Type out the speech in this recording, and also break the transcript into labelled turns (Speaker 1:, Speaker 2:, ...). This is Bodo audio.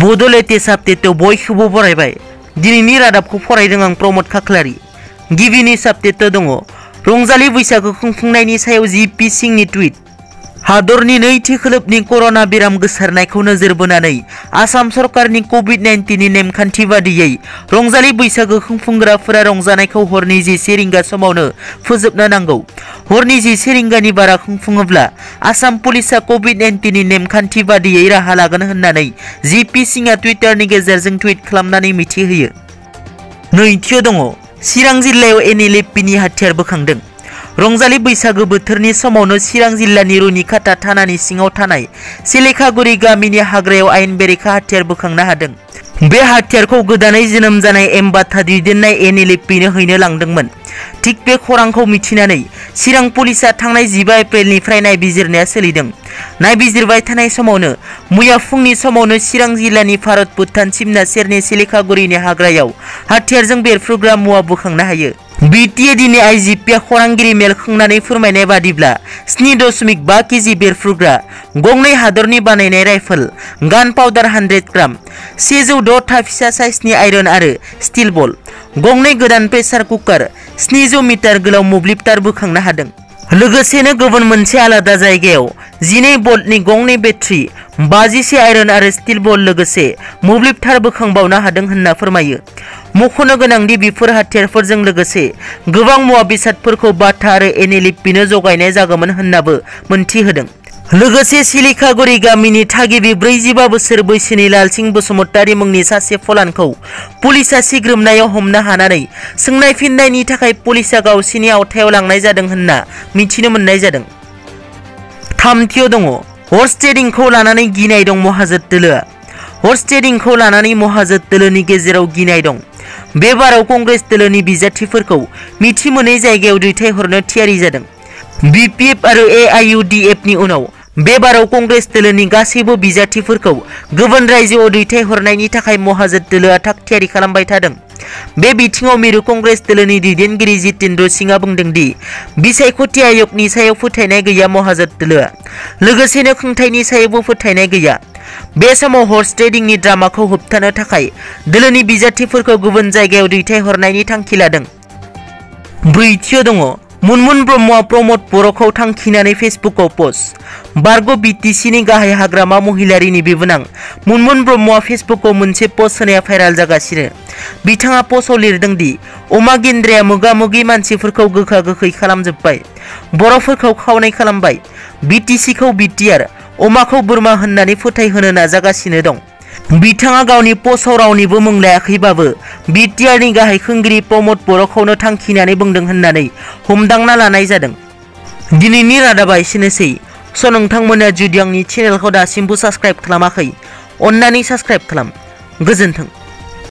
Speaker 1: बड'लेण्ड आपडेटआव बयखौबो बरायबाय। दिनैनि रादाबखौ फरायदों आं प्रमद खाख्लारि। गिबिनि आपडेटआव दङ रंजालि बैसागो खुंफुंनायनि सायाव जिपि सिंनि टुइट। हादरनि नैथि खोलोबनि कर'ना बेराम गोसारनायखौ नोजोर बोनानै आसाम सरकारनि कभिड-19 नि नेमखान्थि बादियै रंजालि बैसागो खुंफुंग्राफोरा रंजानायखौ हरनि 10 रिंगा समावनो फोजोबनो नांगौ। हरनि 10 रिंगानि बारा खुंफुङोब्ला आसाम पुलिसा कभिड-19 नि नेमखान्थि बादियै राहा लागोन होननानै जिपि सिंआ टुइटारनि गेजेरजों टुइट खालामनानै मिथिहोयो। नैथियाव दङ चिरां जिल्लायाव NLFB नि हाथियार बोखांदों। रंजालि बैसागो बोथोरनि समावनो चिरां जिल्लानि रुनिखाता थानानि सिङाव थानाय सिलेखागुरि गामिनि हाग्रायाव आयेन बेरेखा हाथियार बोखांनो हादों। बे हाथियारखौ गोदानै जोनोम जानाय एमबाथा दैदेननाय NLFB नो हैनो लांदोंमोन। थिग बे खौरांखौ मिथिनानै चिरां पुलिसा थांनाय 15 एप्रिलनिफ्राय नायबिजिरनाया सोलिदों। नायबिजिरबाय थानाय समावनो मैया फुंनि समावनो चिरां जिल्लानि भारत भुटान सिमना सेरनि सिलेखागुरिनि हाग्रायाव हाथियारजों बेरफ्रुग्रा मुवा बोखांनो हायो। BTR दिनै IGP खौरांगिरि मेल खुंनानै फोरमायनाय बादिब्ला 7.5 केजि बेरफ्रुग्रा, गंनै हादरनि बानायनाय राइफल, गान पाउडार 100 ग्राम, 106 था फिसा साइजनि आयरन आरो स्टिल बल, गंनै गोदान प्रेसार कुकार, 700 मिटार गोलाव मोब्लिब तार बोखांनो हादों। लोगोसेनो गुबुन मोनसे आलादा जायगायाव 12 भल्टनि गंनै बेटारि, 51 आयरन आरो स्टिल बल लोगोसे मोब्लिब तार बोखांबावनो हादों होनना फोरमायो। मख'नो गोनांदि बेफोर हाथियारफोरजों लोगोसे गोबां मुवा बेसादफोरखौ बाथा आरो NLFB नो जगायनाय जागौमोन होननाबो मोनथिहोदों। लोगोसे सिलेखागुरि गामिनि थागिबि 45 बोसोर बैसोनि लालसिं बसुमतारी मुंनि सासे फलानखौ पुलिसा सिग्रोमनायाव हमनो हानानै सोंनाय फिननायनि थाखाय पुलिसा गावसिनि आवथायाव लांनाय जादों होनना मिथिनो मोननाय जादों। थामथियाव दङ हर्स ट्रेडिंखौ लानानै गिनाय दं महाजोत दोलोआ। हर्स ट्रेडिंखौ लानानै महाजोत दोलोनि गेजेराव गिनाय दं। बे बाराव कंग्रेस दोलोनि बिजाथिफोरखौ मिथि मोनै जायगायाव दैथायहरनो थियारि जादों। BPF आरो AIUDF नि उनाव बे बाराव कंग्रेस दोलोनि गासैबो बिजाथिफोरखौ गुबुन रायजोआव दैथायहरनायनि थाखाय महाजोत दोलोआ थाग थियारि खालामबाय थादों। बे बिथिङाव मिरु कंग्रेस दोलोनि दैदेनगिरि जितेन्द्र सिंहआ बुंदों दि बिसायख'थि आय'गनि सायाव फोथायनाय गैया महाजोत दोलोआ, लोगोसेनो खुंथायनि सायावबो फोथायनाय गैया। बे समाव हर्स ट्रेडिंनि ड्रामाखौ होबथानो थाखाय दोलोनि बिजाथिफोरखौ गुबुन जायगायाव दैथायहरनायनि थांखि लादों। ब्रैथियाव दङ मुनमुन ब्रह्मआ प्रमद बर'खौ थांखिनानै फेसबुकआव पस्ट। बारग' BTC नि गाहाय हाग्रामा महिलारिनि बिबोनां मुनमुन ब्रह्मआ फेसबुकआव मोनसे पस्ट होनाया भाइराल जागासिनो। बिथाङा पस्टआव लिरदों दि अमा गेन्द्राया मोगा-मोगि मानसिफोरखौ गोखा गोखै खालामजोब्बाय, बर'फोरखौ खावनाय खालामबाय, BTC खौ BTR, अमाखौ बोरमा होननानै फोथायहोनो नाजागासिनो दं। बिथाङा गावनि पस्टआव रावनिबो मुं लायाखैबाबो BTR नि गाहाय खुंगिरि प्रमद बर'खौनो थांखिनानै बुंदों होननानै हमदांना लानाय जादों। दिनैनि रादाबा एसेनोसै। नोंथांमोना जुदि आंनि चेनेलखौ दासिमबो साबस्क्राइब खालामाखै, अन्नानै साबस्क्राइब खालाम। गोजोन्थों।